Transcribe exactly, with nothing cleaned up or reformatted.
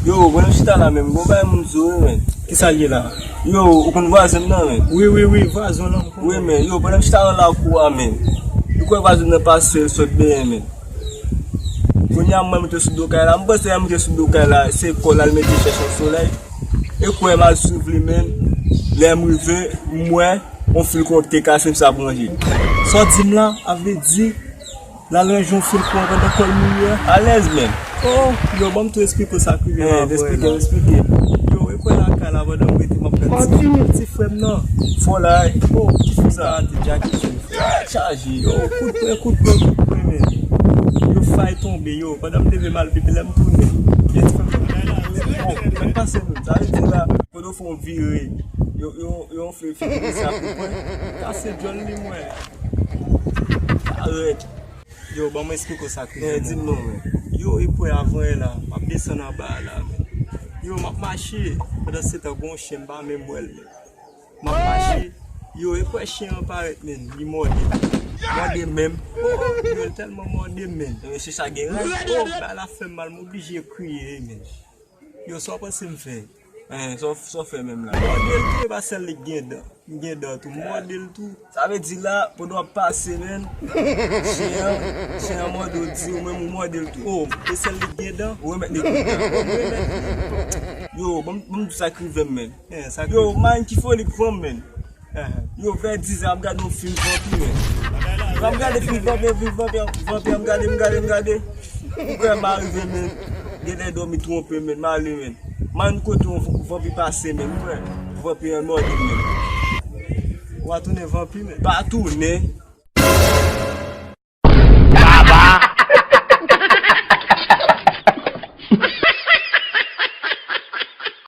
Yo, pandan m chita la menm, gon bagay m di w wi, men. Kisa l ye la? Yo, ou konn vwazen m nan, men? Wi, wi, wi, vwazen w lan, m konnen. Wi, men, yo, pandan m chita nan lakou a, men, ou kwè vwazen m nan pase l sot benyen, men? Kounye a, mwen moute sou do kay la. M panse lè m moute sou do kay la, se kò l al mete chèch nan solèy. E kwè m al swiv li, men, lè m rive, m wè yon fil kouran ki te kase, m sa branche. Sa w di m la, a vle di, l al ranje yon fil kouran pandan kò l mouri a? Alèz, men. Oh, yo, ban m tou esplike w sa k rive m avanyè la. Esplike m, esplike m. Yo, e kwè lakay la, pandan m rete, m ap gade ti, ti frè m nan. Fò la, oh, ki fè sa? Te djakite, frè. Chaje, yo, kout pwen, kout pwen, kout pwen, men. Yo fay tonbe, yo, pandan m leve m al pipi, lè m tounen, gen ti frè m nan. Oh, men pase nou, sa vle di la, kote w fè yon vire, yo, yo, yo fè figi sa kout pwen. Kase djòl li, mwen. Arèt. Yo, ban mwen esplike w sa k rive m. Di m non, men. Yo, e kwè avanyè la, m ap desann anba a la, men. Yo, m ap mache, pandan se tan, gon chen m pa menm wè l, men. M ap mache, yo, e kwè chen an parèt, men, li mòde. Mòde menm. Oh, yo, l tèlman mòde, men. Yo, se sa gen raz. Oh, bagay la fè m mal, m oblije kriye, men. Yo, sa w panse m fè? Hein, sa w, sa w fè menm la? Mòde l tou, e pa sèl li k gen dan. M gen dan tou, m mòde l tou. Sa vle di la, pandan w ap pase, men, chen an, chen an mòde w, di ou menm ou mòde l tou. Oh, e sèl li k gen dan? Ou remèt li tout dan. Oh, m remèt li. Yo, ban m, ban m di w sa k rive m, men. Hein, sa k rive? Yo, man, ki foli k pran m, men. Yo, vè dizè, m ap gade yon fim vanpi, men. M ap gade fim vanpi, fim vanpi, vanpi, m gade, m gade, m gade. M kwè m arive, men. Genlè dòmi twonpe m, men, m ale, men. Man, kote yon v-, vanpi pase, men, m kwè vanpi an mòde m, men. Ou a tounen vanpi, men. Pa tounen.